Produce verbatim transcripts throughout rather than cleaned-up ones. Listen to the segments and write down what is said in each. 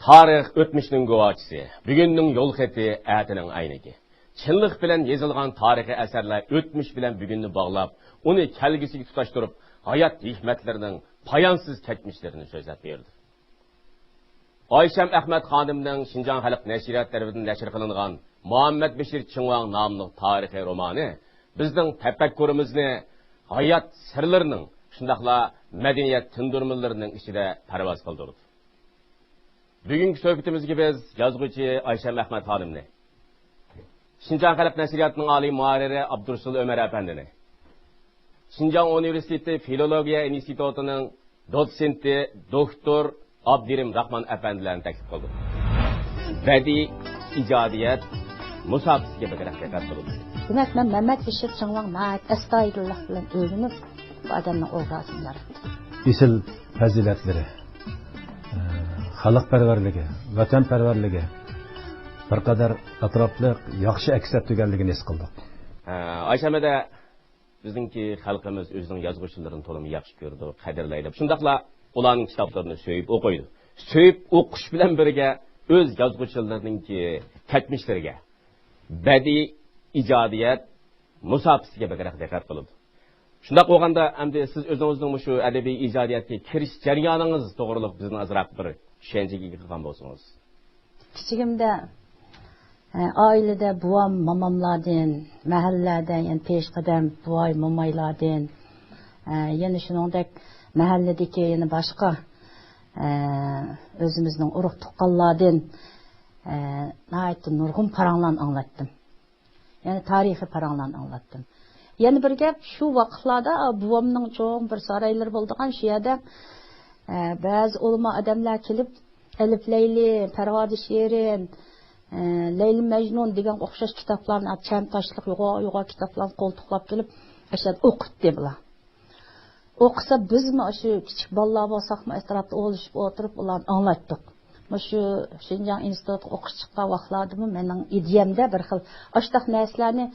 تارىخ ئۆتمۈشنىڭ گۇۋاھچىسى، بۈگۈننىڭ يول خېتى، ئەتىنىڭ ئەينىكى. چىنلىق بىلەن يېزىلغان تارىخىي ئەسەرلەر ئۆتمۈش بىلەن بۈگۈننى باغلاپ، ئۇنى كەلگۈسىگە تۇتاشتۇرۇپ، ھايات ھېكمەتلىرىنىڭ پايانسىز كەچمىشلىرىنى سۆزلەپ بېرىدۇ. ئايشەم ئەخمەت خانىمنىڭ شىنجاڭ خەلق نەشرىيات تەرىپىدىن نەشر قىلىنغان مۇھەممەد بېشىر چىڭۋاڭ ناملىق تارىخىي رومانى بىزنىڭ تەپەككۇرىمىزنى ھايات سىرلىرىنىڭ، شۇنداقلا مەدەنىيەت تىندۇرمىلىرىنىڭ ئىچىدە پەرۋاز قىلدۇرىدۇ. بۈگۈنكى سۆھبىتىمىزگە بىز يازغۇچى ئايشەم ئەخمەت خانىمنى، شىنجاڭ خەلق نەشرىياتىنىڭ ئالىي مۇھەررىرى ئابدۇرۇسۇل ئۆمەر ئەپەندىنى، شىنجاڭ ئۇنىۋېرسىتېتى فىلولوگىيە ئىنستىتۇتىنىڭ دوتسېنتى دوكتور ئابدۇرېھىم راخمان ئەپەندىلەرنى تەكلىپ قىلدۇق. بەدىئىي ئىجادىيەت مۇسابىقىسىگە بەكرەك دىققەت قىلىدۇ. دېمەك، مەن مەمەت بېشىر چىڭۋاڭ ناھايىتى ئەستايىدىللىق بىلەن ئۆگىنىپ، بۇ ئادەمنىڭ ئوبرازىنى ياراتتىم. ئېسىل پەزىلەتلىرى، ئە، خەلقپەرۋەرلىكى، ۋەتەنپەرۋەرلىكى بىر قەدەر ئەتراپلىق ياخشى ئەكس ئەتتۈرگەنلىكىنى ھېس قىلدۇق. ئە، ئايشەم ھەدە، بىزنىڭكى خەلقىمىز ئۆزىنىڭ يازغۇچىلىرىنى تولىمۇ ياخشى كۆرىدۇ، قەدىرلەيدۇ. شۇنداقلا ئۇلارنىڭ كىتابلىرىنى سۆيۈپ ئوقۇيدۇ. سۆيۈپ ئوقۇش بىلەن بىرگە ئۆز يازغۇچىلىرىنىڭكى كەچمىشلىرىگە، بەدىئىي ئىجادىيەت مۇسابىقىسىگە بەكرەك دىققەت قىلىدۇ. شۇنداق بولغاندا، ئەمدى سىز ئۆزىڭىزنىڭ مۇشۇ ئەدەبىي ئىجادىيەتكە كىرىش جەريانىڭىز توغرىلىق بىزنى ئازراق بىر چۈشەنچىگە ئىگە قىلغان بولسىڭىز. كىچىكىمدە، ئە، ئائىلىدە بوۋام، ماماملاردىن، مەھەللىلەردە، يەنە پېشقەدەم بوۋاي، مومايلاردىن، ئە، يەنە شۇنىڭدەك مەھەللىدىكى يەنە باشقا، ئە، ئۆزىمىزنىڭ ئۇرۇق تۇغقانلاردىن، ئە، ناھايىتى نۇرغۇن پاراڭلارنى ئاڭلايتتىم. يەنى تارىخىي پاراڭلارنى ئاڭلاتتىم. يەنە بىر گەپ، شۇ ۋاقىتلاردا بوۋامنىڭ چوڭ بىر سارايلىرى بولىدىغان شۇ يەردە، ئە، بەزى ئۆلىما ئادەملەر كېلىپ، ئەلىپ لەيلى، پەرۋادە شېرىن، ئە، لەيلى مەجنۇن دېگەنگە ئوخشاش كىتابلارنى، چەم تاشلىق يوغان-يوغان كىتابلارنى قولتۇقلاپ كېلىپ، ئاشۇ يەردە ئوقۇتتى بۇلار. ئوقۇسا، بىزمۇ ئاشۇ كىچىك بالىلار بولساقمۇ، ئەتراپتا ئولىشىپ ئولتۇرۇپ، ئۇلارنى ئاڭلايتتۇق. مۇشۇ شىنجاڭ ئىنستىتۇتىغا ئوقۇش چىققان ۋاقىتلاردىمۇ مېنىڭ ئىدىيەمدە بىر خىل ئاشۇنداق نەرسىلەرنى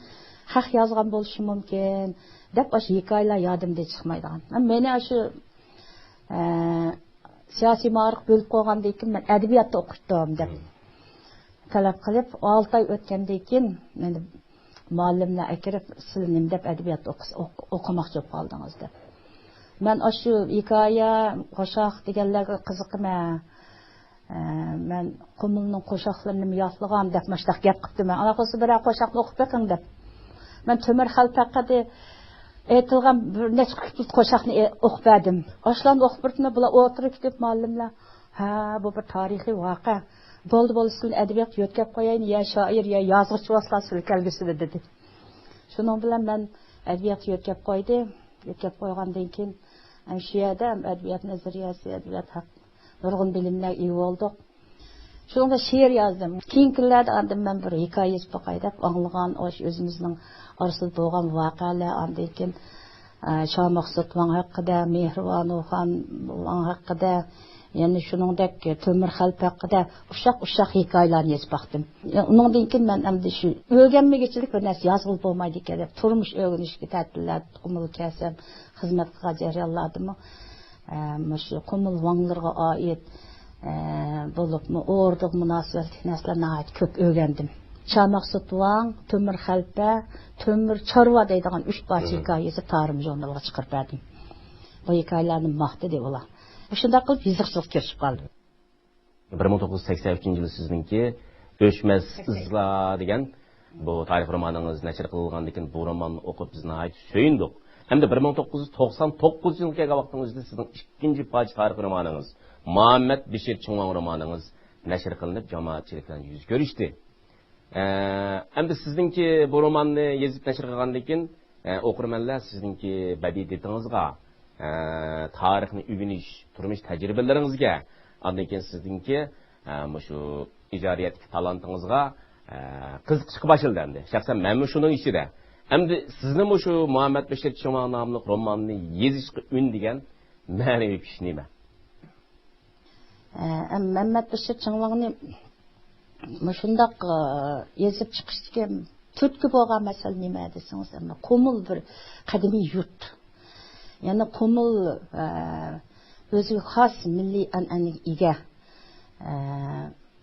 خەق يازغان بولۇشى مۇمكىن دەپ، ئاشۇ ھېكايىلەر يادىمدىن چىقمايدىغان. مېنى ئاشۇ، ئە، سىياسىي مائارىپ بۆلۈپ قويغاندىن كېيىن، مەن ئەدەبىياتتا ئوقۇيتتۇم دەپ تەلەپ قىلىپ، ئالتە ئاي ئۆتكەندىن كېيىن مېنى مۇئەللىملەر ئەكىرىپ، سىلى نېمە دەپ ئەدەبىيات ئوقۇس-، ئوق-، ئوقۇماقچى بولۇپ قالدىڭىز دەپ. مەن ئاشۇ ھېكايە، قوشاق دېگەنلەرگە قىزىقىمەن. ئە، مەن قۇمۇلنىڭ قوشاقلىرىنىمۇ يادلىغان دەپ ماشۇنداق گەپ قىپتىمەن. ئانا قىلسا بىرەر قوشاقنى ئوقۇپ بېقىڭ دەپ. مەن تۆمۈر خەلپە ھەققىدە ئېيتىلغان بىر نەچچە قۇپلۇق قوشاقنى ئې-، ئوقۇپ بەردىم. ئاشۇلارنى ئوقۇپ بېرىپتىمەن، بۇلار ئولتۇرۇپ كېتىپ مۇئەللىملەر، ھە، بۇ بىر تارىخىي ۋەقە. بولدى، بولدى، سىلىنى ئەدەبىياتقا يۆتكەپ قويايلى، يا شائىر، يا يازغۇچى بولسىلا سىلى كەلگۈسىدە، دېدى. شۇنىڭ بىلەن مەن ئەدەبىياتقا يۆتكەپ قويدى. يۆتكەپ قويغاندىن كېيىن، ئەنە شۇ يەردە ئەدەبىيات نەزەرىيەسى، ئەدەبىيات ھەق نۇرغۇن بىلىملەرگە ئىگە بولدۇق. شۇنىڭدا شېئىر يازدىم. كېيىنكى كۈنلەردە ئاندىن مەن بىر ھېكايە يېزىپ باقاي دەپ، ئاڭلىغان، ئاشۇ ئۆزىمىزنىڭ ئارىسىدا بولغان ۋەقەلەر، ئاندىن كېيىن، ئە، شاھ مەخسۇت ۋاڭ ھەققىدە، مېھرىۋانۇ خان ۋاڭ ھەققىدە، يەنە شۇنىڭدەك تۆمۈر خەلپە ھەققىدە ئۇششاق-ئۇششاق ھېكايىلەرنى يېزىپ باقتىم. ئۇنىڭدىن كېيىن مەن ئەمدى شۇ ئۆگەنمىگۈچىلىك بىر نەرسە يازغىلى بولمايدىكەن دەپ، تۇرمۇش ئۆگىنىشكە تەتىللەردە قۇمۇلغا كەلسەم، خىزمەت قىلغان جەريانلاردىمۇ، ئە، مۇشۇ قۇمۇل ۋاڭلىرىغا ئائىت، ئە، بولۇپمۇ ئوردا مۇناسىۋەتلىك نەرسىلەر ناھايىتى كۆپ ئۆگەندىم. شاھ مەخسۇت ۋاڭ، تۆمۈر خەلپە، تۆمۈر چارۋا دەيدىغان ئۈچ پارچە ھېكايە يېزىپ، تارىم ژۇرنىلىغا چىقىرىپ بەردىم. بۇ ھېكايىلەرنى ماختىدى ئۇلار. شۇنداق قىلىپ يېزىقچىلىققا كىرىشىپ قالدىم. بىر مىڭ توققۇز يۈز سەكسەن ئۈچىنچى يىلى سىزنىڭكى ئۆچمەس ئىزلار دېگەن بۇ تارىخ رومانىڭىز نەشر قىلىنغاندىن كېيىن، بۇ روماننى ئوقۇپ بىز ناھايىتى سۆيۈندۇق. ھەمدە بىر مىڭ توققۇز يۈز توقسان توققۇزىنچى يىلغا كەلگەن ۋاقتىڭىزدا سىزنىڭ ئىككىنچى پارچە تارىخ رومانىڭىز، مۇھەممەد بېشىر چىڭۋاڭ رومانىڭىز نەشر قىلىنىپ، جامائەتچىلىك بىلەن يۈز كۆرۈشتى. ئە، ئەمدى سىزنىڭكى بۇ روماننى يېزىپ نەشر قىلغاندىن كېيىن، ئە، ئوقۇرمەنلەر سىزنىڭكى بەدىئىيىتىڭىزغا، ئە، تارىخنى ئۆگىنىش، تۇرمۇش تەجرىبىلىرىڭىزگە، ئاندىن كېيىن سىزنىڭكى، ئە، مۇشۇ ئىجادىيەتتىكى تالانتىڭىزغا، ئە، قىزىقىشقا باشلىدى ئەمدى. شەخسەن مەنمۇ شۇنىڭ ئىچىدە. ئەمدى سىزنىمۇ شۇ مۇھەممەد بېشىر چىڭۋاڭ ناملىق روماننى يېزىشقا ئۈندىگەن مەنىۋى كۈچ نېمە؟ ئە، ئەم-، مەممەت بېشىر چىڭۋاڭنى مۇشۇنداق، ئە، يېزىپ چىقىشتىكى تۈرتكە بولغان مەسىلە نېمە دېسىڭىز، ئەمما قۇمۇل بىر قەدىمىي يۇرت. يەنى قۇمۇل، ئە، ئۆزىگە خاس مىللىي ئەنئەنىگە ئىگە. ئە،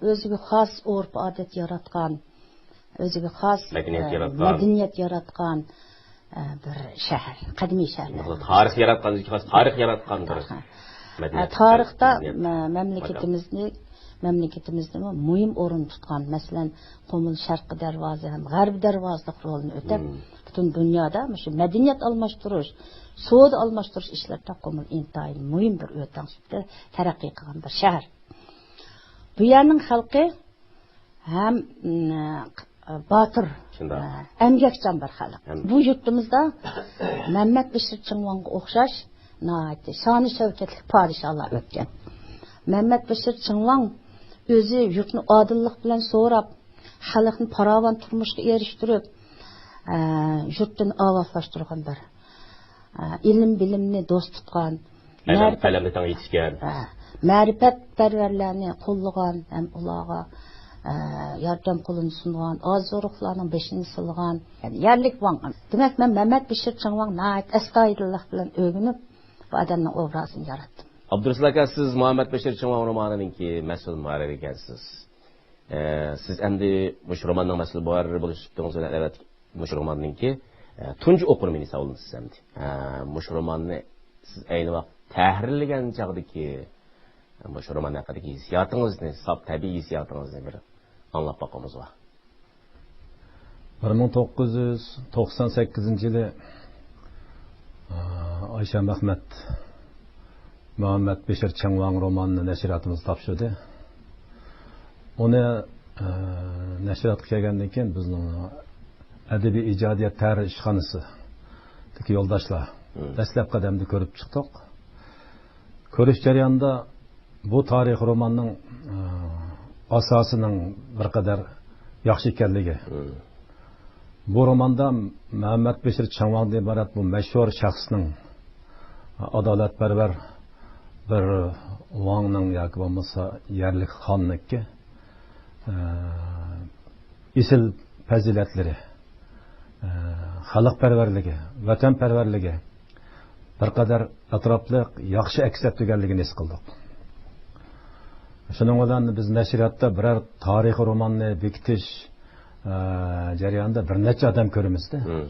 ئۆزىگە خاس ئۆرپ-ئادەت ياراتقان، ئۆزىگە خاس، مەدەنىيەت ئە، ياراتقان. مەدەنىيەت ياراتقان، ئە، بىر شەھەر، قەدىمىي شەھەر. شۇنداقلا تارىخ ياراتقان، ئۆزىگە خاس تارىخ ياراتقان بىر مەدەنىيەت، ئە، تارىختا مەدەنىيەت مە-، مەملىكىتىمىزنى، مەملىكىتىمىزنىمۇ مۇھىم ئورۇن تۇتقان، مەسىلەن، قۇمۇل شەرقىي دەرۋازا ھەم غەربىي دەرۋازىلىق رولىنى ئۆتەپ، مم. پۈتۈن دۇنيادا مۇشۇ مەدەنىيەت ئالماشتۇرۇش، سودا ئالماشتۇرۇش ئىشلىرىدا قۇمۇل ئىنتايىن مۇھىم بىر ئۆتەڭ سۈپىتىدە تەرەققىي قىلغان بىر شەھەر. بۇ يەرنىڭ خەلقى ھەم، م، باتۇر، شۇنداق. ئە، ئەمگەكچان بىر خەلق. ھەم بۇ يۇرتىمىزدا مەمەت بېشىر چىڭۋاڭغا ئوخشاش ناھايىتى شانى شەۋكەتلىك پادىشاھلار ئۆتكەن. مەمەت بېشىر چىڭۋاڭ ئۆزى يۇرتنى ئادىللىق بىلەن سوراپ، خەلقنى پاراۋان تۇرمۇشقا ئېرىشتۈرۈپ، ئە، يۇرتىنى ئاۋاتلاشتۇرغان بىر، ئە، ئىلىم-بىلىمنى دوست تۇتقان، ئەدەب مەرىپەت، قەلەمگە تەڭ يېتىشكەن. ئە، مەرىپەتپەرۋەرلەرنى قوللىغان ھەم ئۇلارغا، ئە، ياردەم قولىنى سۇنغان، ئاز-زورۇقلارنىڭ بېشىنى سىلىغان، يەنى يەرلىك ۋاڭ. دېمەك، مەن مەمەت بېشىر چىڭۋاڭ ناھايىتى ئەستايىدىللىق بىلەن ئۆگىنىپ، بۇ ئادەمنىڭ ئوبرازىنى ياراتتىم. ئابدۇرۇسۇل ئاكا، سىز مۇھەممەد بېشىر چىڭۋاڭ رومانىنىڭكى مەسئۇل مۇھەررىرى ئىكەنسىز. ئە، سىز ئەمدى مۇشۇ روماننىڭ مەسئۇل مۇھەررىرى بولۇش سۈپىتىڭىز بىلەن، ئەلۋەتتە، مۇشۇ روماننىڭكى، ئە، تۇنجى ئوقۇرمىنى ھېسابلىنىسىز ئەمدى. ئە، مۇشۇ روماننى سىز ئەينى ۋاقىت تەھرىرلىگەن چاغدىكى، ئە، مۇشۇ رومان ھەققىدىكى ھېسسىياتىڭىزنى، ساپ تەبىئىي ھېسسىياتىڭىزنى بىر ئاڭلاپ باققىنىمىز بار. بىر مىڭ توققۇز يۈز توقسان سەككىزىنچى يىلى، ئا، ئايشەم ئەخمەت مۇھەممەد بېشىر چىڭۋاڭ رومانىنى نەشرىياتىمىزغا تاپشۇردى. ئۇنى، ئا، نەشرىياتقا كەلگەندىن كېيىن بىزنىڭ ئەدەبىي ئىجادىيەت تەھرىر ئىشخانىسىدىكى يولداشلار مم. دەسلەپكى قەدەمدە كۆرۈپ چىقتۇق. كۆرۈش جەريانىدا بۇ تارىخىي روماننىڭ، ئە، ئاساسىنىڭ بىر قەدەر ياخشى ئىكەنلىكى. مم. بۇ روماندا مەمەت بېشىر چىڭۋاڭدىن ئىبارەت بۇ مەشھۇر شەخسنىڭ، ئادالەتپەرۋەر بىر ۋاڭنىڭ ياكى بولمىسا يەرلىك خاننىڭكى، ئە، ئېسىل پەزىلەتلىرى، ئە، خەلقپەرۋەرلىكى، ۋەتەنپەرۋەرلىكى بىر قەدەر ئەتراپلىق ياخشى ئەكس ئەتتۈرگەنلىكىنى ھېس قىلدۇق. شۇنىڭ بىلەن بىز نەشرىياتتا بىرەر تارىخىي روماننى بېكىتىش، ئە، جەريانىدا بىر نەچچە ئادەم كۆرىمىزدە. مم.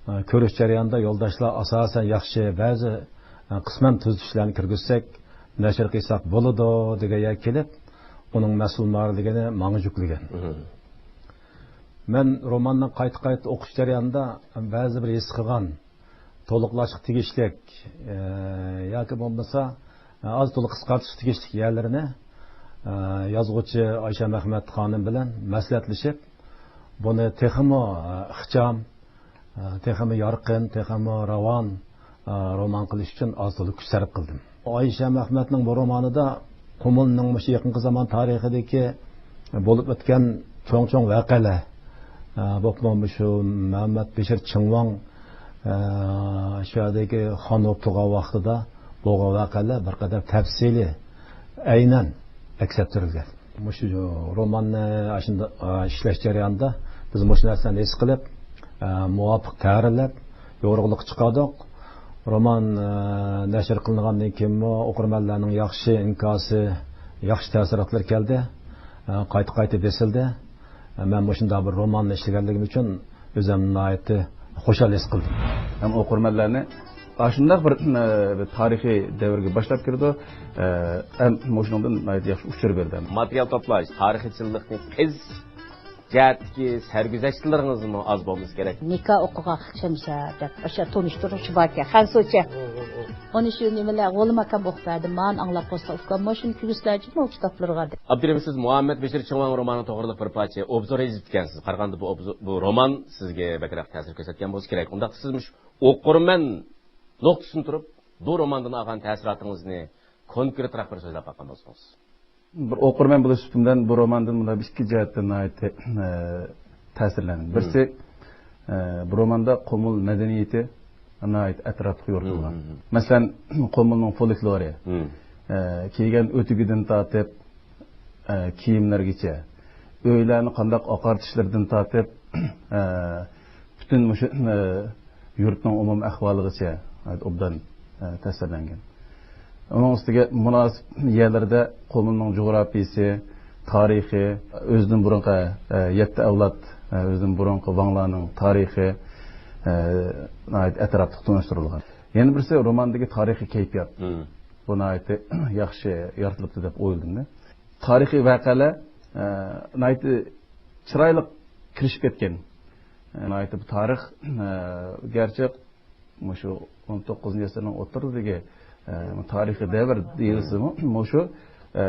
ئە، كۆرۈش جەريانىدا يولداشلار ئاساسەن ياخشى، بەزى، ئە، قىسمەن تۈزىتىشلەرنى كىرگۈزسەك، نەشر قىلساق بولىدۇ دېگەن يەرگە كېلىپ، ئۇنىڭ مەسئۇل مۇھەررىرلىكىنى ماڭا يۈكلىگەن. مم. مەن روماننى قايتا-قايتا ئوقۇش جەريانىدا بەزى بىر ھېس قىلغان، تولۇقلاشقا تېگىشلىك، ئە، ياكى بولمىسا، ئە، ئاز-تولا قىسقارتىشقا تېگىشلىك يەرلىرىنى، ئە، يازغۇچى ئايشەم ئەخمەت خانىم بىلەن مەسلىھەتلىشىپ، بۇنى تېخىمۇ، ئە، ئىخچام، ئە، تېخىمۇ يارقىن، تېخىمۇ راۋان، ئە، رومان قىلىش ئۈچۈن ئاز-تولا كۈچ سەرپ قىلدىم. ئايشەم ئەخمەتنىڭ بۇ رومانىدا قۇمۇلنىڭ مۇشۇ يېقىنقى زامان تارىخىدىكى بولۇپ ئۆتكەن چوڭ-چوڭ ۋەقەلەر، ئە، بولۇپمۇ مۇشۇ مەمەت بېشىر چىڭۋاڭ، ئە، شۇ يەردىكى خان بولۇپ تۇرغان ۋاقتىدا بولغان ۋەقەلەر بىر قەدەر تەپسىلىي، ئەينەن ئەكس ئەتتۈرۈلگەن. مۇشۇ روماننى ئاشۇنداق، ئە، ئىشلەش جەريانىدا بىز مۇشۇ نەرسىلەرنى ھېس قىلىپ، ئە، مۇۋاپىق تەھرىرلەپ، يورۇقلۇققا چىقاردۇق. رومان، ئە، نەشر قىلىنغاندىن كېيىنمۇ ئوقۇرمەنلەرنىڭ ياخشى ئىنكاسى، ياخشى تەسىراتلىرى كەلدى. ئە، قايتا-قايتا بېسىلدى. ئە، مەن مۇشۇنداق بىر روماننى ئىشلىگەنلىكىم ئۈچۈن ئۆزۈمنى ناھايىتى خۇشال ھېس قىلدىم. ھەم ئوقۇرمەنلەرنى ئاشۇنداق بىر، ئە، بىر تارىخىي دەۋرگە باشلاپ كىرىدۇ. ئە، ھەم مۇشۇنىڭدىن ناھايىتى ياخشى ئۇچۇر بېرىدۇ. ماتېرىيال توپلاش، تارىخىي چىنلىقنى قېزىش جەھەتتىكى سەرگۈزەشتلىرىڭىزمۇ ئاز بولمىسا كېرەك. نىكاھ ئوقۇغان شەمشەر دەپ ئاشۇ تونۇشتۇرغۇچى باركەن، خەنزۇچە. ئۇنى شۇ نېمىلەر، غۇلىماكام ئوقۇپ بەردى. مانا ئاڭلاپ قويسا ئۇكام، مانا شۇنى كىرگۈزسىلەرچۇ مۇشۇ كىتابلىرىغا دەپ. ئابدۇرېھىم، سىز مۇھەممەد بېشىر چىڭۋاڭ رومانى توغرىلىق بىر پارچە ئوبزور يېزىپتىكەنسىز. قارىغاندا بۇ ئوبزور، بۇ رومان سىزگە بەكرەك تەسىر كۆرسەتكەن بولسا كېرەك. ئۇنداقتا سىز مۇشۇ ئوقۇرمەن نۇقتىسىدىن تۇرۇپ، بۇ روماندىن ئالغان تەسىراتىڭىزنى كونكرېتراق بىر سۆزلەپ باققان بولسىڭىز. بىر ئوقۇرمەن بولۇش سۈپىتىم بىلەن بۇ روماندىن مۇنداق ئىككى جەھەتتىن ناھايىتى، ئە، تەسىرلەندىم. بىرسى، ئە، بۇ روماندا قۇمۇل مەدەنىيىتى ناھايىتى ئەتراپلىق يورۇتۇلغان. مەسىلەن، قۇمۇلنىڭ فولكلورى، ئە، كىيگەن ئۆتۈكىدىن تارتىپ، ئە، كىيىملەرگىچە، ئۆيلەرنى قانداق ئاقارتىشلىرىدىن تارتىپ، ئە، پۈتۈن مۇشۇ، ئە، يۇرتنىڭ ئومۇمىي ئەھۋالىغىچە ناھايىتى ئوبدان، ئە، تەسۋىرلەنگەن. ئۇنىڭ ئۈستىگە مۇناسىپ يەرلەردە قۇمۇلنىڭ جۇغراپىيىسى، تارىخى، ئۆزىدىن بۇرۇنقى، ئە، يەتتە ئەۋلاد، ئە، ئۆزىدىن بۇرۇنقى ۋاڭلارنىڭ تارىخى، ئە، ناھايىتى ئەتراپلىق تونۇشتۇرۇلغان. يەنە بىرسى روماندىكى تارىخىي كەيپىيات. مم. بۇ ناھايىتى ياخشى يارىتىلىپتۇ دەپ ئويلىدىم. تارىخىي ۋەقەلەر، ئە، ناھايىتى چىرايلىق كىرىشىپ كەتكەن. ئە، ناھايىتى بۇ تارىخ، ئە، گەرچە مۇشۇ ئون توققۇزىنچى ئەسىرنىڭ ئوتتۇرىلىرىدىكى، ئە، تارىخىي دەۋر دېيىلسىمۇ، مۇشۇ، ئە،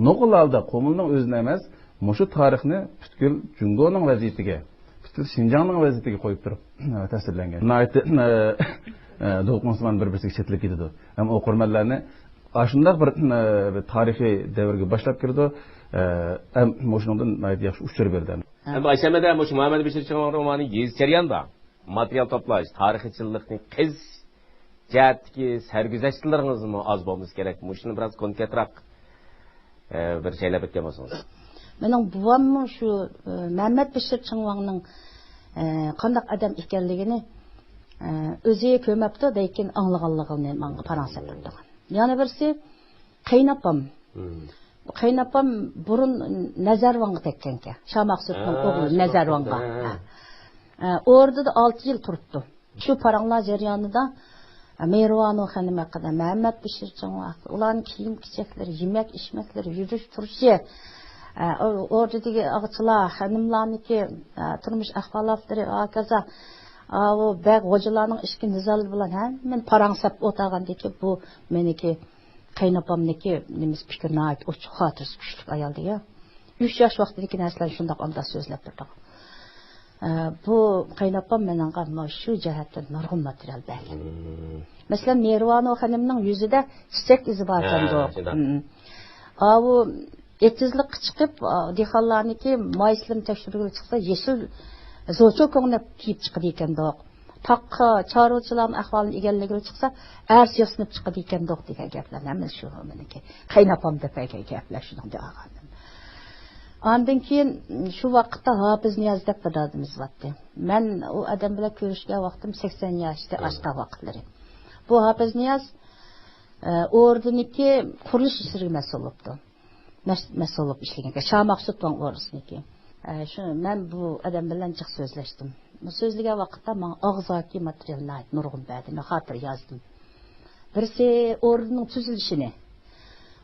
نوقۇل ھالدا قۇمۇلنىڭ ئۆزىنى ئەمەس، مۇشۇ تارىخنى پۈتكۈل جۇڭگونىڭ ۋەزىيىتىگە، پۈتكۈل شىنجاڭنىڭ ۋەزىيىتىگە قويۇپ تۇرۇپ، ئە، تەسۋىرلەنگەن. ناھايىتى، ئە، ئە، دولقۇنسىمان بىر-بىرسىگە چېتىلىپ كېتىدۇ. ھەم ئوقۇرمەنلەرنى ئاشۇنداق بىر، ئە، بىر تارىخىي دەۋرگە باشلاپ كىرىدۇ. ئە، ھەم مۇشۇنىڭدىن ناھايىتى ياخشى ئۇچۇر بېرىدۇ. ئەمدى ئاشەممىدە مۇشۇ مۇھەممەد بېشىر چىڭۋاڭ رومانى يېزىش جەريانىدا ماتېرىيال توپلاش، تارىخىي چىنلىقنى قېزىش جەھەتتىكى سەرگۈزەشتلىرىڭىزمۇ ئاز بولمىسا كېرەك. مۇشۇنى بىراز كونكرېتراق، ئە، بىر شەيلەپ ئۆتكەن بولسىڭىز. مېنىڭ بوۋاممۇ شۇ، ئە، مەمەت بېشىر چىڭۋاڭنىڭ، ئە، قانداق ئادەم ئىكەنلىكىنى، ئە، ئۆزى كۆرمەپتۇ، لېكىن ئاڭلىغانلىقىنى ماڭا پاراڭ سەپ بېرىدىغان. يەنە بىرسى، قېيىنئاپام. مم. قېيىنئاپام بۇرۇن نەزەرۋانغا تەگكەنكەن. شاھ مەخسۇتنىڭ ھە، ئوغلى شۇنداق نەزەرۋانغا. بوپتۇ، ھە. ھە. ئە، ئوردىدا ئالتە يىل تۇرۇپتۇ. شۇ پاراڭلار جەريانىدا، ئە، مېھرىۋانۇ خېنىم ھەققىدە، مەمەت بېشىر چىڭۋاڭ ھەققىدە، ئۇلارنىڭ كىيىم-كېچەكلىرى، يېمەك-ئىچمەكلىرى، يۈرۈش-تۇرۇشى، ئە، ئو-، ئوردىدىكى ئاغىچىلار، خېنىملارنىكى، ئە، تۇرمۇش ئەھۋالاتلىرى، ھاكازا، ئاۋۇ بەگ خوجىلارنىڭ ئىچكى نىزالىرى بىلەن ھەممىنى پاراڭ سەپ ئولتۇرغاندىكىن، بۇ مېنىڭكى قېيىنئاپامنىڭكى نېمىسى، پىكرى ناھايىتى ئوچۇق، خاتىرىسى كۈچلۈك ئايال دېگەن. ئۈچ ياش ۋاقتىدىكى نەرسىلەرنى شۇنداق ئانداق سۆزلەپ بېرىدىغان. ئە، بۇ قېيىنئاپام مېنىڭغا مانا شۇ جەھەتتىن نۇرغۇن ماتېرىيال بەرگەن. مم. مەسىلەن، مېھرىۋانۇ خېنىمنىڭ يۈزىدە چېچەك ئىزى باركەن ھە، جۇق. شۇنداق. مم. ئاۋۇ ئېتىزلىققا چىقىپ، ئا، دېھقانلارنىڭكى مايسىلىرىنى تەكشۈرگىلى چىقسا، يېشىل زوچۇ كۆڭلەپ كىيىپ چىقىدىكەندۇق. تاغقا چارۋىچىلارنىڭ ئەھۋالىنى ئىگىلىگىلى چىقسا، ئەرسى ياسىنىپ چىقىدىكەندۇق دېگەن گەپلەرنى ھەممىسى شۇ مېنىڭكى قېيىنئاپام دەپ بەرگەن گەپلەر شۇنىڭ دېگەن. ئاندىن كېيىن شۇ ۋاقىتتا ھاپىز نىياز دەپ بىر دادىمىز بارتتى. مەن ئۇ ئادەم بىلەن كۆرۈشكەن ۋاقتىم سەكسەن ياشتا مم. ئاشتا ۋاقىتلىرى. بۇ ھاپىز نىياز، ئە، ئوردىنىڭكى قۇرۇلۇش ئىشلىرىغا مەسئۇل بوپتۇ. مەس-، مەسئۇل بولۇپ ئىشلىگەنكەن، شاھ مەخسۇت ۋاڭ ئوردىسىنىڭكى. ئە، شۇ، مەن بۇ ئادەم بىلەن جىق سۆزلەشتىم. بۇ سۆزلىگەن ۋاقىتتا ماڭا ئاغزاكى ماتېرىيال ناھايىتى نۇرغۇن بەردى. مەن خاتىرە يازدىم. بىرسى ئوردىنىڭ تۈزۈلۈشىنى.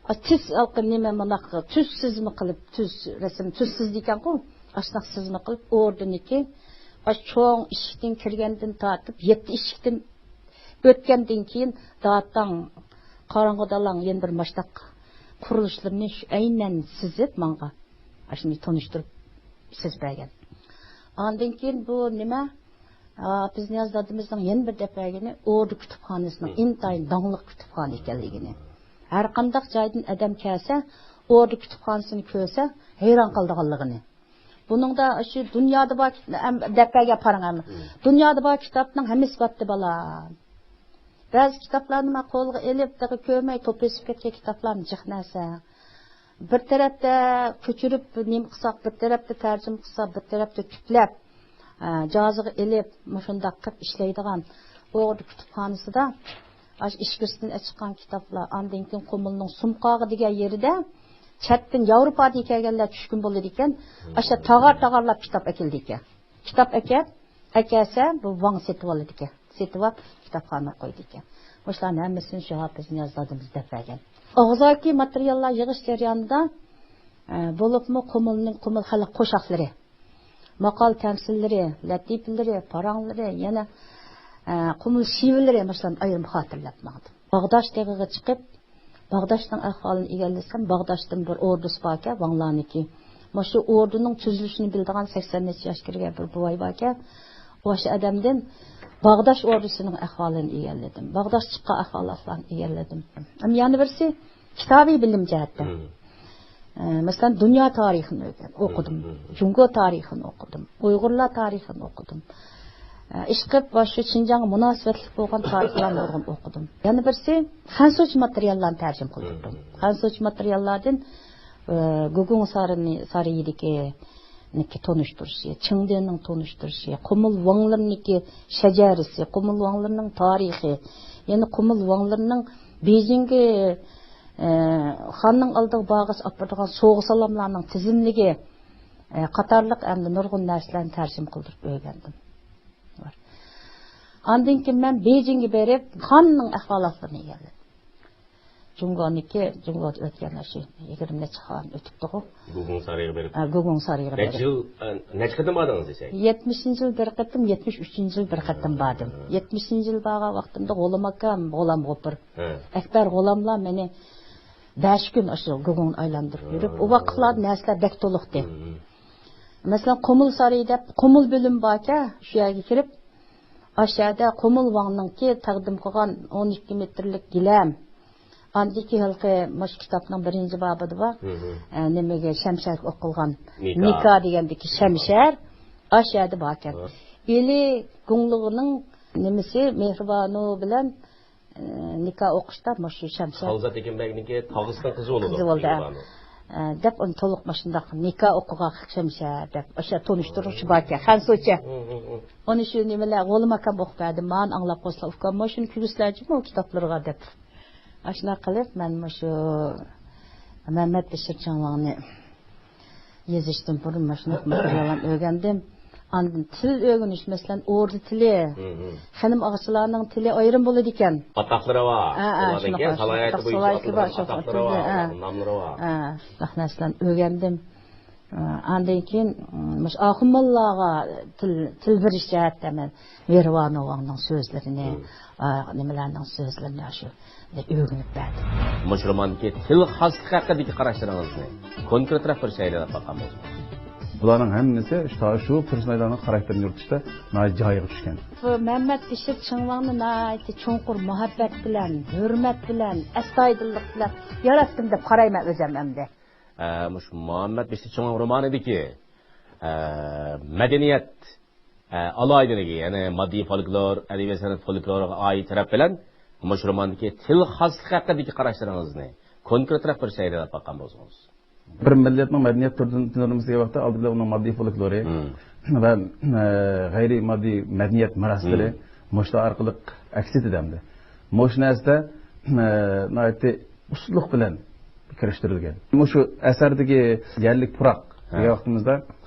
ئا، تىز ھالقىپ نېمە مۇنداق تۈز سىزما قىلىپ، تۈز رەسىم، تۈز سىزىدىكەنغۇ. ئاشۇنداق سىزما قىلىپ ئوردىنىڭكى، ئاشۇ چوڭ ئىشىكتىن كىرگەندىن تارتىپ يەتتە ئىشىكتىن ئۆتكەندىن كېيىن داتاڭ قاراڭغۇ دالاڭ يەنە بىر ماشتاق قۇرۇلۇشلىرىنى شۇ ئەينەن سىزىپ ماڭا ئاشۇنى تونۇشتۇرۇپ سىزىپ بەرگەن. ئاندىن كېيىن بۇ نېمە، ھاپىز نىياز دادىمىزنىڭ يەنە بىر دەپ بەرگىنى ئوردا كۇتۇپخانىسىنىڭ ئىنتايىن داڭلىق كۇتۇپخانا ئىكەنلىكىنى. ھەر قانداق جايدىن ئادەم كەلسە، ئوردا كۇتۇپخانىسىنى كۆرسە ھەيران قالىدىغانلىقىنى. بۇنىڭدا شۇ دۇنيادا بار كىت-، ئەم، دەپ بەرگەن پاراڭ ئەمما. مم. دۇنيادا بار كىتابنىڭ ھەممىسى بارتتى بالا. بەزى كىتابلارنى مەن قولغا ئېلىپ، تېخى كۆرمەي توپا ئېسىپ كەتكەن كىتابلارنى جىق نەرسە. بىر تەرەپتە كۆچۈرۈپ نېمە قىلساق، بىر تەرەپتە تەرجىمە قىلساق، بىر تەرەپتە كۈپلەپ، ئە، جازىغا ئېلىپ، مۇشۇنداق قىلىپ ئىشلەيدىغان ئوغرى كۇتۇپخانىسىدا ئاشۇ ئىچكىرىسىدىن ئېچىققان كىتابلار، ئاندىن كېيىن قۇمۇلنىڭ سۇمقاغا دېگەن يېرىدە چەتتىن ياۋروپادىن كەلگەنلەر چۈشكۈن بولىدىكەن. ئاشۇ تاغار-تاغارلاپ كىتاب ئەكېلىدىكەن. كىتاب ئەكەپ، ئەكەلسە، بۇ ۋاڭ سېتىۋالىدىكەن. سېتىۋاپ، كىتابخانىغا قويىدىكەن. مۇشۇلارنىڭ ھەممىسىنى شۇ ھاپىز نىياز دادىمىز دەپ بەرگەن. ئاغزاكى ماتېرىياللار يىغىش جەريانىدا، ئە، بولۇپمۇ قۇمۇلنىڭ قۇمۇل خەلق قوشاقلىرى، ماقال تەمسىللىرى، لەتىپىلىرى، پاراڭلىرى، يەنە، ئە، قۇمۇل شېۋىلىرى، مۇشۇلارنى ئايرىم خاتىرىلەپ ماڭدىم. باغداش تېغىغا چىقىپ، باغداشنىڭ ئەھۋالىنى ئىگىلىسەم، باغداشتىن بىر ئوردىسى باركەن، ۋاڭلارنىڭكى. مانا شۇ ئوردىنىڭ تۈزۈلۈشىنى بىلىدىغان سەكسەن نەچچە ياش كىرگەن بىر بوۋاي باركەن. ئاشۇ ئادەمدىن باغداش ئوردىسىنىڭ ئەھۋالىنى ئىگىلىدىم. باغداش چىققان ئەھۋالاتلارنى ئىگىلىدىم. ئەمما يەنە بىرسى كىتابىي بىلىم جەھەتتە. مم. ئە، مەسىلەن، دۇنيا تارىخىنى ئۆگەن-، ئوقۇدۇم. مم، مم، مم. جۇڭگو تارىخىنى ئوقۇدۇم. ئۇيغۇرلار تارىخىنى ئوقۇدۇم. ئە، ئىشقىلىپ، شۇ شىنجاڭغا مۇناسىۋەتلىك بولغان تارىخلارنى نۇرغۇن ئوقۇدۇم. يەنە بىرسى، خەنزۇچە ماتېرىياللارنى تەرجىمە قىلدۇردۇم. مم، مم، مم. خەنزۇچە ماتېرىياللاردىن، ئە، گۇگۇڭ سارىنى، سارىيىدىكى نىكى تونۇشتۇرۇشى، چىڭدېنىڭ تونۇشتۇرۇشى، قۇمۇل ۋاڭلىرىنىڭكى شەجەرىسى، قۇمۇل ۋاڭلىرىنىڭ تارىخى، يەنە قۇمۇل ۋاڭلىرىنىڭ بېيجىڭگە، ئە، خاننىڭ ئالدىغا بارغاچ ئاپىرىدىغان سوۋغا-سالاملارنىڭ تىزىملىكى، ئە، قاتارلىق ئەمدى نۇرغۇن نەرسىلەرنى تەرجىمە قىلدۇرۇپ ئۆگەندىم. ئاندىن كېيىن مەن بېيجىڭگە بېرىپ، خاننىڭ ئەھۋالاتلىرىنى ئىگىلىدىم. جۇڭگونىڭكى، جۇڭگودا ئۆتكەن شۇ يىگىرمە نەچچە خان ئۆتۈپتىغۇ. گۇگۇڭ سارىيىغا بېرىپ. ھە، گۇگۇڭ سارىيىغا نەچچە بېرىپ. يىل، ئە، نەچچە قېتىم باردىڭىز دېسەك؟ يەتمىشىنچى يىل بىر قېتىم، يەتمىش ئۈچىنچى يىل بىر قېتىم باردىم. ھە. يەتمىشىنچى يىل بارغان ۋاقتىمدا غۇلام ئاكام، غۇلام غوپۇر. ھە. ئەكبەر غۇلاملار مېنى بەش كۈن ئاشۇ گۇگۇڭنى ئايلاندۇرۇپ يۈرۈپ، ھە. ئۇ ۋاقىتلاردا نەرسىلەر بەك تولۇقتى. ھە، ھە. مەسىلەن، قۇمۇل سارىيى دەپ قۇمۇل بۆلۈم باركەن، شۇ يەرگە كىرىپ، ئاشۇ يەردە قۇمۇل ۋاڭنىڭكى تەقدىم قىلغان ئون ئىككى مېتىرلىك گىلەم. ئاندىكى ھېلىقى مۇشۇ كىتابنىڭ بىرىنچى بابىدا بار. ھە، ھە. ئە، نېمىگە، شەمشەرگە ئوقۇلغان نىكا. نىكا دېگەندىكى شەمشەر ئاشۇ يەردە باركەن. ھە. ئىلى گۇڭلۇغنىڭ نېمىسى، مېھرىبانۇ بىلەن ئى، نىكاھ ئوقۇشتا مۇشۇ شەمشەر. خالزات ھېكىمبەگنىڭكى تاغىسىنىڭ قىزى بولىدۇ. قىزى بولدى، ھە. ئى، دەپ ئۇنى تولۇق مۇشۇنداق نىكاھ ئوقۇغان شەمشەر دەپ ئاشۇ تونۇشتۇرغۇچى باركەن، خەنسۇچە. ھە، ھە، ھە. ئۇنى شۇ نېمىلەر، غۇلام ئاكام ئوقۇپ بەردى. مانا ئاڭلاپ قويسىلار، ئۇكام، مانا شۇنى كىرگۈزسىلەرچۇ ئۇ كىتابلىرىغا دەپ. ئاشۇنداق قىلىپ مەن مۇشۇ مەمەت بېشىر چىڭۋاڭنى يېزىشتىن بۇرۇن مۇشۇنداق ماتېرىياللارنى ئۆگەندىم. ئاندىن تىل ئۆگىنىش، مەسىلەن، ئوردا تىلى، ھە، ھە. خېنىم ئاغىچىلارنىڭ تىلى ئايرىم بولىدىكەن. ئاتاقلىرى بار. ھە، ھە، ئۇلاردىن شۇنداق كېيىن بار، سالاھىيەتى شۇنداق بويىچە سالاھىيىتى بار، ئاتىلىدىغان شۇنداق ئاتاقلىرى بار، ھە. ناملىرى بار. ھە، شۇنداق نەرسىلەرنى ئۆگەندىم. ئە، ئاندىن كېيىن، م، مۇشۇ ئاخۇن موللىلارغا تىل، تىل بېرىش جەھەتتە مەن ۋېرۋانوۋاڭنىڭ سۆزلىرىنى، مم. ئا، نېمىلەرنىڭ سۆزلىرىنى شۇ ئۆگىنىپ بەردىم. مۇشۇ روماندىكى تىل خاسلىقى ھەققىدىكى قاراشلىرىڭىزنى كونكرېتراق بىر شەيئىلەپ باققان بولسىڭىز. بۇلارنىڭ ھەممىسى شۇ، شۇ پېرسوناژلارنىڭ خاراكتېرىنى يورۇتۇشتا ناھايىتى جايىغا چۈشكەن. بۇ مەمەت بېشىر چىڭۋاڭنى ناھايىتى چوڭقۇر مۇھەببەت بىلەن، ھۆرمەت بىلەن، ئەستايىدىللىق بىلەن ياراتتىم دەپ قارايمەن ئۆزۈم ئەمدى. ئە، مۇشۇ مۇھەممەد بېشى چوڭ رومانىدىكى، ئە، مەدەنىيەت، ئە، ئالاھىدىلىكى، يەنى ماددىي فولكلور، ئەدەبىي سەنئەت فولكلورىغا ئائىت تەرەپ بىلەن مۇشۇ روماندىكى تىل خاسلىقى ھەققىدىكى قاراشلىرىڭىزنى كونكرېتراق بىر شەيئىلەپ باققان بولسىڭىز. بىر مىللەتنىڭ مەدەنىيەت تۈرىدىن تونۇرىمىز دېگەن ۋاقىتتا ئالدى بىلەن ئۇنىڭ ماددىي فولكلورى مم. ۋە، ئە، غەيرىي ماددىي مەدەنىيەت مىراسلىرى مم. مۇشۇلار ئارقىلىق ئەكس ئېتىدۇ ئەمدى. مۇشۇ نەرسىدە، ئە، ناھايىتى ئۇستىلىق بىلەن كىرىشتۈرۈلگەن. مۇشۇ ئەسەردىكى يەرلىك پۇراق ھە. دېگەن ۋاقتىمىزدا،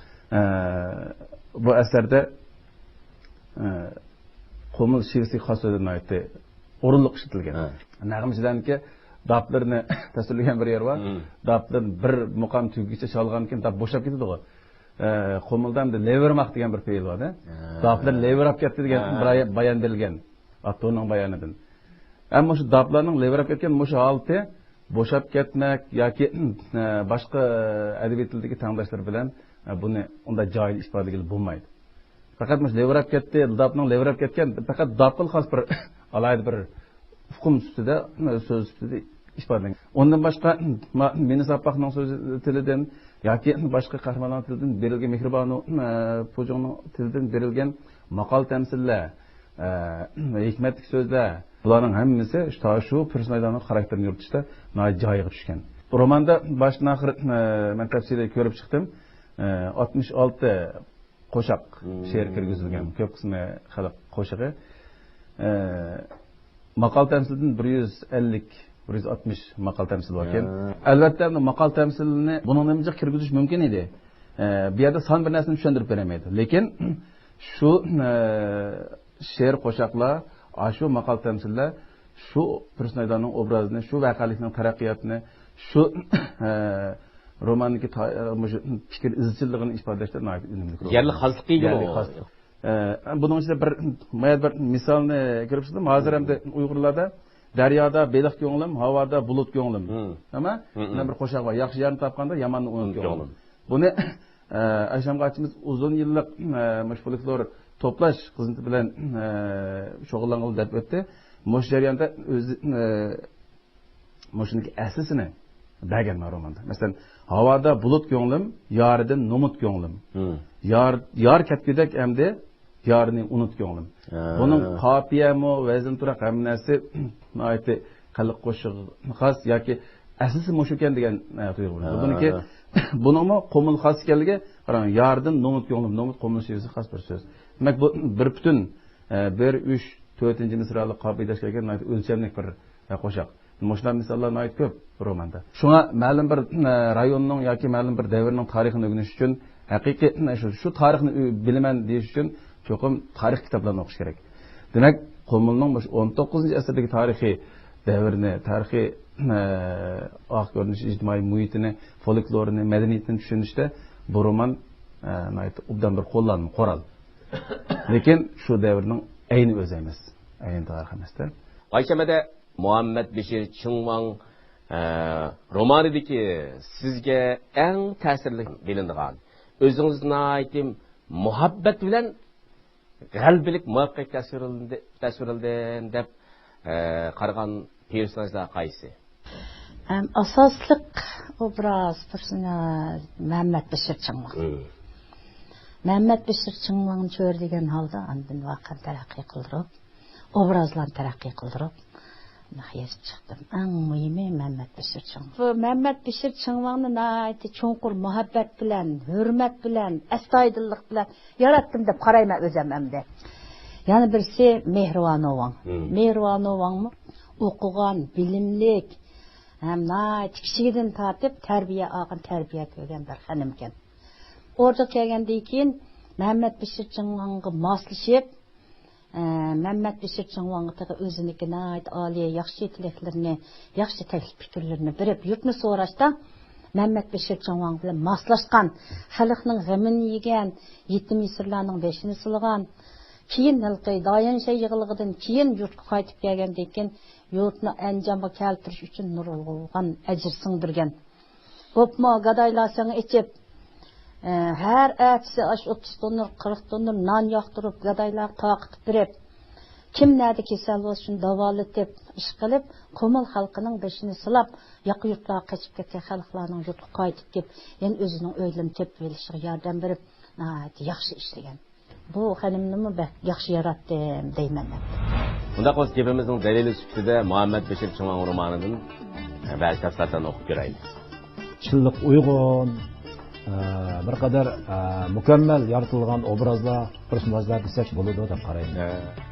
ئە، بۇ ئەسەردە، ئە، قۇمۇل شىۋىسىگە خاس سۆزلەر ناھايىتى ئورۇنلۇق ئىشلىتىلگەن. ھە. نەغمىچىلەرنىڭكى داپلىرىنى تەسۋىرلىگەن بىر يېرى بار. مم. داپلىرىنى بىر مۇقام تۈگىگىچە چالغاندىن كېيىن داپ بوشاپ كېتىدىغۇ. ئە، قۇمۇلدا ئەمدى لېۋىرىماق دېگەن بىر پېئىل بار-دە. ھە. داپلىرى لېۋىراپ كەتتى دېگەن ھە. بىر بايان بېرىلگەن. ئاپتورنىڭ بايانىدىن. ئەمما شۇ داپلارنىڭ لېۋىراپ كەتكەن مۇشۇ ھالىتى بوشاپ كەتمەك ياكى، ئە، باشقا ئەدەبىي تىلدىكى تەڭداشلىرى بىلەن، ئە، بۇنى ئۇنداق جاھىل ئىپادىلىگىلى بولمايدۇ. پەقەت مۇشۇ لېۋىراپ كەتتى، داپنىڭ لېۋىراپ كەتكەن، پەقەت داپقىلا خاس بىر ئالاھىدە بىر ئۇقۇم سۈپىتىدە، سۆز سۈپىتىدە ئىپادىلەنگەن. ئۇندىن باشقا، ما-، مىنىس ئاپپاقنىڭ سۆز تىلىدىن ياكى باشقا قەھرىمانلارنىڭ تىلىدىن بېرىلگەن، مېھرىبانۇ، ئە، پۇجۇڭنىڭ تىلىدىن بېرىلگەن ماقال تەمسىللەر، ئە، ھېكمەتلىك سۆزلەر، بۇلارنىڭ ھەممىسى شۇ، شۇ پېرسوناژلارنىڭ خاراكتېرىنى يورۇتۇشتا ناھايىتى جايىغا چۈشكەن. روماندا باشتىن ئاخىر، ئە، مەن تەپسىلىي كۆرۈپ چىقتىم. ئە، ئاتمىش ئالتە قوشاق مم. شېئىر كىرگۈزۈلگەن، كۆپ قىسمى خەلق قوشىقى. ئە، ماقال تەمسىلدىن بىر يۈز ئەللىك، بىر يۈز ئاتمىش ماقال تەمسىل باركەن. ھە. ئەلۋەتتە، ئەمدى ماقال تەمسىلنى بۇنىڭدىن جىق كىرگۈزۈش مۇمكىن ئىدى. ئە، بۇ يەردە سان بىر نەرسىنى چۈشەندۈرۈپ بېرەلمەيدۇ. لېكىن شۇ، ئە، شېئىر قوشاقلار، ئاشۇ ماقال تەمسىللەر شۇ پېرسوناژلارنىڭ ئوبرازىنى، شۇ ۋەقەلىكنىڭ تەرەققىياتىنى، شۇ، ئە، روماندىكى تا-، ئە، مۇشۇ پىكىر ئىزچىللىقىنى ئىپادىلەشتە ناھايىتى ئۈنۈملۈك رول. يەرلىك خاسلىققا ئىگە يەرلىك بولغان. خاسلىق. ئە، بۇنىڭ ئىچىدە بىر، مايا بىر مىسالنى كۆرۈپ چىقتىم. ھازىر ئەمدى ئۇيغۇرلاردا دەريادا بېلىق كۆڭلۈم، ھاۋادا بۇلۇت كۆڭلۈم. مم. ئەمما مم، مم. مەن بىر قوشاق بار. ياخشى يارنى تاپقاندا ياماننى ئۇنۇت كۆڭلۈم. بۇنى، ئە، ئايشەم قاچىمىز ئۇزۇن يىللىق، ئە، مۇشۇ فولكلور توپلاش خىزمىتى بىلەن، ئە، شۇغۇللانغىلى دەپ ئۆتتى. مۇشۇ جەرياندا ئۆزى، ئە، مۇشۇنىڭكى ئەسلىسىنى بەرگەن مەن روماندا. مەسىلەن، ھاۋادا بۇلۇت كۆڭلۈم، يارىدىن نومۇت كۆڭلۈم. مم. يار، يار كەتكۈدەك ئەمدى يارنى ئۇنۇت كۆڭلۈم. ھە. بۇنىڭ قاپىيەمۇ، ۋەزىن تۇراق ھەممە نەرسە ناھايىتى خەلق قوشىقىغا خاس ياكى ئەسلىسى مۇشۇكەن دېگەن، ئە، تۇيغۇ بولىدۇ. ھە. بۇنىڭكى، بۇنىڭمۇ قۇمۇل خاس ئىكەنلىكى، قاراڭ، يارىدىن نومۇت كۆڭلۈم، نومۇت قۇمۇل شېئىرى خاس بىر سۆز. دېمەك، بۇ بىر پۈتۈن، ئە، بىر، ئۈچ، تۆتىنچى مىسرالىق قاپىيە ئىداش كەلگەن ناھايىتى ئۆلچەملىك بىر، ئە، قوشاق. مۇشۇنداق مىساللار ناھايىتى كۆپ روماندا. شۇڭا مەلۇم بىر، ئە، رايوننىڭ ياكى مەلۇم بىر دەۋرنىڭ تارىخىنى ئۆگىنىش ئۈچۈن، ھەقىقىي، ئە، شۇ، شۇ تارىخنى ئۆ-، بىلىمەن دېيىش ئۈچۈن چوقۇم تارىخ كىتابلارنى ئوقۇش كېرەك. دېمەك، قۇمۇلنىڭ مۇشۇ ئون توققۇزىنچى ئەسىردىكى تارىخىي دەۋرنى، تارىخىي، ئە، ئارقا كۆرۈنۈش، ئىجتىمائىي مۇھىتىنى، فولكلورىنى، مەدەنىيىتىنى چۈشىنىشتە بۇ رومان، ئە، ناھايىتى ئوبدان بىر قوللانما، قورال. لېكىن شۇ دەۋرنىڭ ئەينى ئۆزى ئەمەس. ئەينى تارىخ ئەمەستە. پەيشەنبىدە مۇھەممەد بېشىر چىڭۋاڭ، ئە، رومانىدىكى سىزگە ئەڭ تەسىرلىك بىلىنىدىغان، ئۆزىڭىزنى ناھايىتى مۇھەببەت بىلەن غەلىبىلىك مۇۋەپپەقىيەتكە تەسۋىرلىدى-، تەسۋىرلىدىم دەپ، ئە، قارىغان پېرسوناژلار قايسى؟ ئەم، ئاساسلىق ئوبراز پېرسوناژ مەمەت بېشىر چىڭۋاڭ. مم. مەمەت بېشىر چىڭۋاڭنى چۆرىدىگەن ھالدا ئاندىن ۋەقەنى تەرەققىي قىلدۇرۇپ، ئوبرازلارنى تەرەققىي قىلدۇرۇپ، يېزىپ چىقتىم. ئەڭ مۇھىمى مەمەت بېشىر چىڭۋاڭ. بۇ مەمەت بېشىر چىڭۋاڭنى ناھايىتى چوڭقۇر مۇھەببەت بىلەن، ھۆرمەت بىلەن، ئەستايىدىللىق بىلەن ياراتتىم دەپ قارايمەن ئۆزۈم ئەمدى. يەنە بىرسى مېھرىۋانوۋاڭ. مم. مېھرىۋانوۋاڭمۇ ئوقۇغان، بىلىملىك، ھەم ناھايىتى كىچىكىدىن تارتىپ تەربىيە ئالغان، تەربىيە كۆرگەن بىر خانىمكەن. ئوردىغا كەلگەندىن كېيىن مەمەت بېشىر چىڭۋاڭغا ماسلىشىپ، ئە، مەمەت بېشىر چىڭۋاڭغا تېخى ئۆزىنىڭكى ناھايىتى ئالىي ياخشى تىلەكلىرىنى، ياخشى تەكلىپ پىكىرلىرىنى بېرىپ، يۇرتنى سوراشتا، مەمەت بېشىر چىڭۋاڭ بىلەن ماسلاشقان، خەلقنىڭ غېمىنى يېگەن، يېتىم يېسىرلارنىڭ بېشىنى سىلىغان، كېيىن ھېلىقى دايەنشەن يىغىلغىدىن كېيىن يۇرتقا قايتىپ كەلگەندىن كېيىن، يۇرتنى ئەنجانغا كەلتۈرۈش ئۈچۈن نۇرغۇنلىغان ئەجىر سىڭدۈرگەن. بوپمۇ، گادايلار سېڭى ئېچىپ، ئە، ھەر ئەتىسى ئاشۇ ئوتتۇز توننىر، قىرىق توننىر نان ياقتۇرۇپ، گادايلارغا تارقىتىپ بېرىپ، كىم نەدە كېسەل بولسا، شۇنى داۋالىتىپ، ئىش قىلىپ، قۇمۇل خەلقىنىڭ بېشىنى سىلاپ، ياقا يۇرتلارغا قېچىپ كەتكەن خەلقلەرنىڭ يۇرتقا قايتىپ كېلىپ، يەنە ئۆزىنىڭ ئۆيلىرىنى تېپىۋېلىشىغا ياردەم بېرىپ، ناھايىتى ياخشى ئىشلىگەن. بۇ خېنىمنىمۇ بەك ياخشى ياراتتىم دەيمەن مەن. ئۇنداق بولسا، گېپىمىزنىڭ دەلىلى سۈپىتىدە مۇھەممەد بېشىر چىڭۋاڭ رومانىدىن بەزى تەپسىلاتلارنى ئوقۇپ كۆرەيلى. چىنلىق ئۇيغۇن، ئە، بىر قەدەر، ئە، مۇكەممەل يارىتىلغان ئوبرازلار، پېرسوناژلار دېسەك بولىدۇ دەپ قارايمەن. ئە،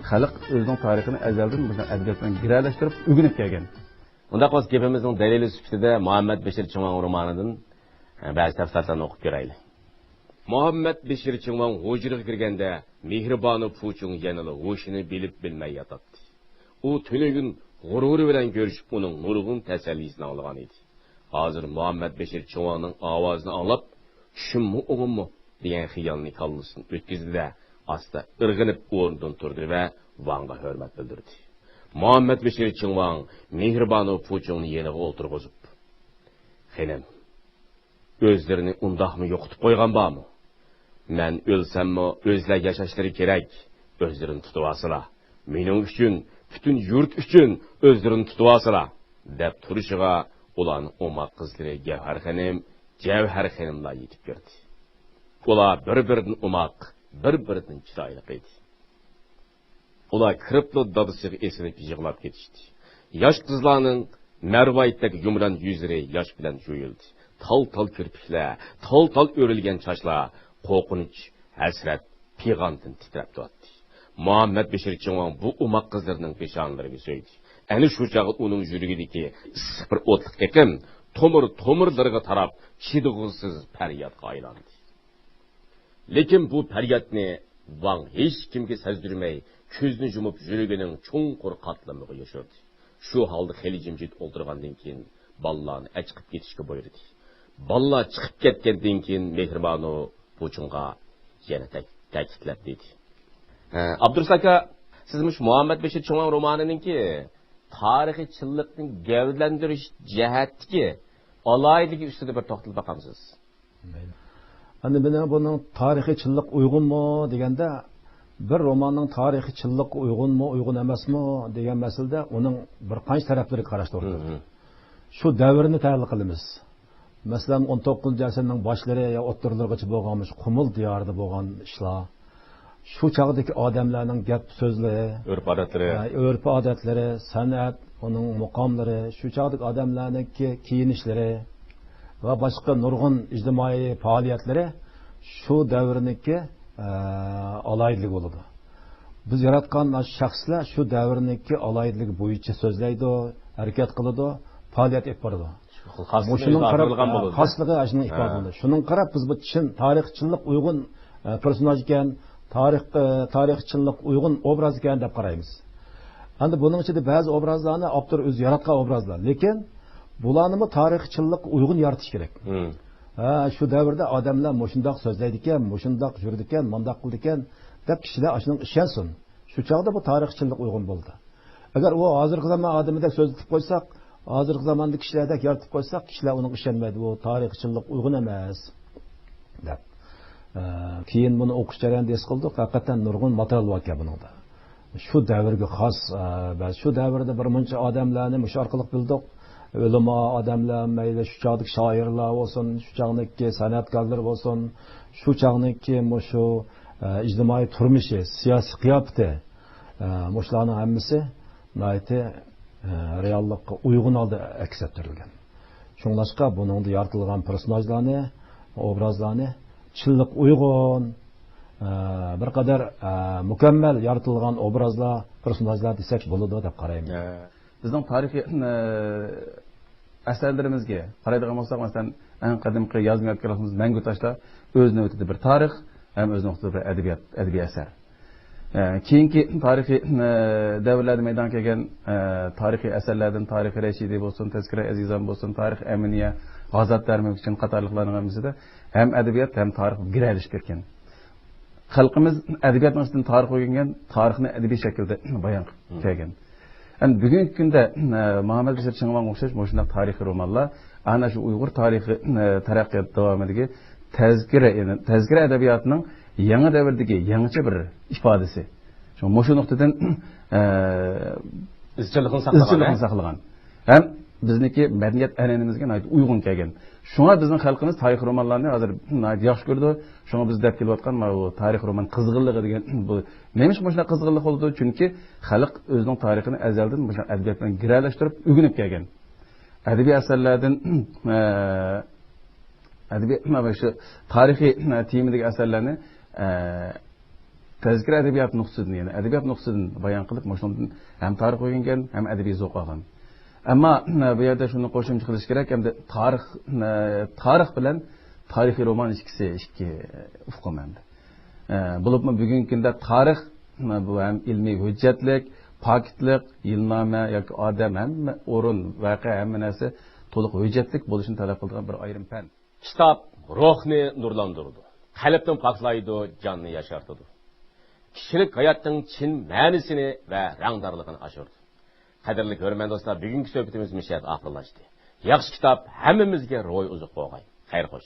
خەلق ئۆزىنىڭ تارىخىنى ئەزەلدىن مۇشۇ ئەدەبىيات بىلەن گىرەلەشتۈرۈپ ئۆگىنىپ كەلگەن. ئۇنداق بولسا، گېپىمىزنىڭ دەلىلى سۈپىتىدە مۇھەممەد بېشىر چىڭۋاڭ رومانىدىن بەزى تەپسىلاتلارنى ئوقۇپ كۆرەيلى. مۇھەممەد بېشىر چىڭۋاڭ ھۇجرىغا كىرگەندە، مېھرىبانۇ پۇچۇڭ يەنىلا ھوشىنى بىلىپ بىلمەي ياتاتتى. ئۇ تۈنۈگۈن غۇرۇرى بىلەن كۆرۈشۈپ، ئۇنىڭ نۇرغۇن تەسەللىسىنى ئاڭلىغان ئىدى. ھازىر مۇھەممەد بېشىر چىڭۋاڭنىڭ ئاۋازىنى ئاڭلاپ، چۈشۈممۇ ئوڭۇممۇ دېگەن خىيالنى كاللىسىدىن ئۆتكۈزدى-دە، ئاستا ئىرغىنىپ ئورنىدىن تۇردى ۋە ۋاڭغا ھۆرمەت بىلدۈردى. مۇھەممەد بېشىر چىڭۋاڭ مېھرىبانۇ پۇچۇڭنى يېنىغا ئولتۇرغۇزۇپ، خېنىم، ئۆزلىرىنى ئۇنداقمۇ يوقىتىپ قويغان بارمۇ؟ مەن ئۆلسەممۇ ئۆزلەر ياشاشلىرى كېرەك، ئۆزلىرىنى تۇتۇۋالسىلا، مېنىڭ ئۈچۈن، پۈتۈن يۇرت ئۈچۈن ئۆزلىرىنى تۇتۇۋالسىلا، دەپ تۇرۇشىغا ئۇلارنىڭ ئوماق قىزلىرى گەۋھەر خېنىم، جەۋھەر خېنىملار يېتىپ كىردى. ئۇلار بىر-بىرىدىن ئوماق، بىر-بىرىدىن چىرايلىق ئىدى. ئۇلار كىرىپلا دادىسىغا ئېسىلىپ يىغلاپ كېتىشتى. ياش قىزلارنىڭ مەرۋايىتتەك يۇمران يۈزلىرى ياش بىلەن جۇيۇلدى. تال-تال كىرپىكلەر، تال-تال ئۆرۈلگەن چاچلار قورقۇنچ، ھەسرەت، پىغاندىن تىترەپ تۇراتتى. مۇھەممەد بېشىر چىڭۋاڭ بۇ ئوماق قىزلىرىنىڭ پېشانىلىرىگە سۆيدى. ئەنە شۇ چاغدا ئۇنىڭ يۈرىكىدىكى ئىسسىق بىر ئوتلۇق ئېقىم تومۇر-تومۇرلىرىغا تاراپ، چىدىغۇسىز پەريادقا ئايلاندى. لېكىن بۇ پەريادنى ۋاڭ ھېچكىمگە سەزدۈرمەي، كۆزىنى يۇمۇپ، يۈرىكىنىڭ چوڭقۇر قاتلىمىغا يوشۇردى. شۇ ھالدا خېلى جىمجىت ئولتۇرغاندىن كېيىن، بالىلارنى ئەچىقىپ كېتىشكە بۇيرۇدى. بالىلار چىقىپ كەتكەندىن كېيىن، مېھرىبانۇ پۇچۇڭغا يەنە تەك-، تەكىتلەپ دېدى. ھە، ئابدۇرۇس ئاكا، سىز مۇشۇ مۇھەممەد بېشىر چىڭۋاڭ رومانىنىڭكى تارىخىي چىنلىقنى گەۋدىلەندۈرۈش جەھەتتىكى ئالاھىدىلىكى ئۈستىدە بىر توختىلىپ باقامسىز؟ ئەمدى مېنىڭ بۇنىڭ تارىخىي چىنلىق ئۇيغۇنمۇ دېگەندە، بىر روماننىڭ تارىخىي چىنلىققا ئۇيغۇنمۇ، ئۇيغۇن ئەمەسمۇ دېگەن مەسىلىدە ئۇنىڭ بىر قانچە تەرەپلىرىگە قاراشقا توغرا كېلىدۇ. شۇ دەۋرنى تەھلىل قىلىمىز. مەسىلەن، ئون توققۇزىنچى ئەسىرنىڭ باشلىرى يا ئوتتۇرىلىرىغىچە بولغان مۇشۇ قۇمۇل دىيارىدا بولغان ئىشلار، شۇ چاغدىكى ئادەملەرنىڭ گەپ سۆزلىرى، ئۆرپ ئادەتلىرى. ھە، ئۆرپ ئادەتلىرى، سەنئەت، ئۇنىڭ مۇقاملىرى، شۇ چاغدىكى ئادەملەرنىڭكى كىيىنىشلىرى ۋە باشقا نۇرغۇن ئىجتىمائىي پائالىيەتلىرى شۇ دەۋرنىڭكى، ئە، ئالاھىدىلىكى بولىدۇ. بىز ياراتقان شەخسلەر شۇ دەۋرنىڭكى ئالاھىدىلىكى بويىچە سۆزلەيدۇ، ھەرىكەت قىلىدۇ، پائالىيەت ئېلىپ بارىدۇ. خاسلىقى مۇشۇنىڭ قاراپ، خاسلىقى ئاشۇنىڭ ئىپادىلىنىدۇ. شۇنىڭغا قاراپ بىز بۇ چىن، تارىخچىللىق ئۇيغۇن، ئە، پېرسوناژ ئىكەن، تارىخ، ئە، تارىخچىللىق ئۇيغۇن ئوبراز ئىكەن دەپ قارايمىز. ئەمدى بۇنىڭ ئىچىدە بەزى ئوبرازلارنى ئاپتور ئۆزى ياراتقان ئوبرازلار. لېكىن بۇلارنىمۇ تارىخچىللىققا ئۇيغۇن يارىتىش كېرەك. ھە، شۇ دەۋردە ئادەملەر مۇشۇنداق سۆزلەيدىكەن، مۇشۇنداق يۈرىدىكەن، مانداق قىلىدىكەن دەپ كىشىلەر ئاشۇنىڭغا ئىشەنسۇن. شۇ چاغدا بۇ تارىخچىللىق ئۇيغۇن بولدى. ئەگەر ئۇ ھازىرقى زامان ئادىمىدەك سۆزلىتىپ قويساق، ھازىرقى زاماندىكى كىشىلەردەك يارىتىپ قويساق، كىشىلەر ئۇنىڭغا ئىشەنمەيدۇ، بۇ تارىخچىللىق ئۇيغۇن ئەمەس دەپ. ئە، كېيىن بۇنى ئوقۇش جەريانىدا ھېس قىلدۇق، ھەقىقەتەن نۇرغۇن ماتېرىيال باركەن بۇنىڭدا. شۇ دەۋرگە خاس، ئە، بەزى شۇ دەۋردە بىر مۇنچە ئادەملەرنى مۇشۇ ئارقىلىق بىلدۇق. ئۆلىما ئادەملەر، مەيلى شۇ چاغدىكى شائىرلار بولسۇن، شۇ چاغدىكى سەنئەتكارلار بولسۇن، شۇ چاغدىكى مۇشۇ، ئە، ئىجتىمائىي تۇرمۇشى، سىياسىي قىياپىتى، ئە، مۇشۇلارنىڭ ھەممىسى ناھايىتى، ئە، رېئاللىققا ئۇيغۇن ھالدا ئەكس ئەتتۈرۈلگەن. شۇڭلاشقا بۇنىڭدا يارىتىلغان پېرسوناژلارنى، ئوبرازلارنى چىنلىق ئۇيغۇن، ئە، بىر قەدەر، ئە، مۇكەممەل يارىتىلغان ئوبرازلار، پېرسوناژلار دېسەك بولىدۇ دەپ قارايمەن. ئە، بىزنىڭ تارىخىي، ئە، ئەسەرلىرىمىزگە قارايدىغان بولساق، مەسىلەن، ئەڭ قەدىمكى يازما يادكارلىقىمىز مەڭگۈ تاشلار ئۆز نۆۋىتىدە بىر تارىخ، ھەم ئۆز نۆۋىتىدە بىر ئەدەبىيات، ئەدەبىي ئەسەر. ئە، كېيىنكى تارىخىي، ئە، دەۋرلەردە مەيدانغا كەلگەن، ئە، تارىخىي ئەسەرلەردىن تارىخى رەشىدىي بولسۇن، تەزكىرە ئەزىزان بولسۇن، تارىخ ئەمىنىيە، ئازاد دەرمەكچىن قاتارلىقلارنىڭ ھەممىسىدە ھەم ئەدەبىيات، ھەم تارىخ گىرەلىشىپ كەتكەن. خەلقىمىز ئەدەبىياتنىڭ ئۈستىدىن تارىخ ئۆگەنگەن، تارىخنى ئەدەبىي شەكىلدە بايان قىلىپ كەلگەن. ئەمدى بۈگۈنكى كۈندە، ئە، مۇھەممەد بېشىر چىڭۋانغا ئوخشاش مۇشۇنداق تارىخىي رومانلار ئەنە شۇ ئۇيغۇر تارىخى، ئە، تەرەققىيات داۋامىدىكى تەزكىرە، يەنى تەزكىرە ئەدەبىياتىنىڭ يېڭى دەۋردىكى يېڭىچە بىر ئىپادىسى. شۇڭا مۇشۇ نۇقتىدىن، ئە، ئىزچىللىقىنى ساقلىغان، ئىزچىللىقىنى ھە؟ ساقلىغان. ھەم بىزنىڭكى مەدەنىيەت ئەنئەنىمىزگە ناھايىتى ئۇيغۇن كەلگەن. شۇڭا بىزنىڭ خەلقىمىز تارىخىي رومانلارنى ھازىر ناھايىتى ياخشى كۆرىدۇ. شۇڭا بىز دەپ كېلىۋاتقان مانا بۇ تارىخىي رومان قىزغىنلىقى دېگەن بۇ نېمىشقا مۇشۇنداق قىزغىنلىق بولىدۇ؟ چۈنكى خەلق ئۆزىنىڭ تارىخىنى ئەزەلدىن مۇشۇ ئەدەبىيات بىلەن گىرەلەشتۈرۈپ ئۆگىنىپ كەلگەن. ئەدەبىي ئەسەرلەردىن، ئە، ئەدەبىي، مانا شۇ تارىخىي، ئە، تېمىدىكى ئەسەرلەرنى، ئە، تەزكىرە ئەدەبىيات نۇقتىسىدىن، يەنى ئەدەبىيات نۇقتىسىدىن بايان قىلىپ، مۇشۇنىڭدىن ھەم تارىخ ئۆگەنگەن، ھەم ئەدەبىي زوق ئالغان. ئەمما، ئە، بۇ يەردە شۇنى قوشۇمچە قىلىش كېرەك، ئەمدى تارىخ، ئە، تارىخ بىلەن تارىخىي رومان ئىككىسى ئىككى ئۇقۇم ئەمدى. ئە، بولۇپمۇ بۈگۈنكى كۈندە تارىخ، ئە، بۇ ھەم ئىلمىي ھۆججەتلىك، پاكىتلىق، يىلنامە ياكى ئادەم، ھەممە ئورۇن، ۋەقە، ھەممە نەرسە تولۇق ھۆججەتلىك بولۇشنى تەلەپ قىلىدىغان بىر ئايرىم پەن. كىتاب روھنى نۇرلاندۇرىدۇ، قەلبنى پاكلايدۇ، جاننى ياشارتىدۇ. كىشىلىك ھاياتنىڭ چىن مەنىسىنى ۋە رەڭدارلىقىنى ئاشۇرىدۇ. قەدىرلىك ھۆرمەت دوستلار، بۈگۈنكى سۆھبىتىمىز مۇشۇ يەردە ئاخىرلاشتى. ياخشى كىتاب ھەممىمىزگە روھىي ئوزۇق بولغاي. خەير خوش.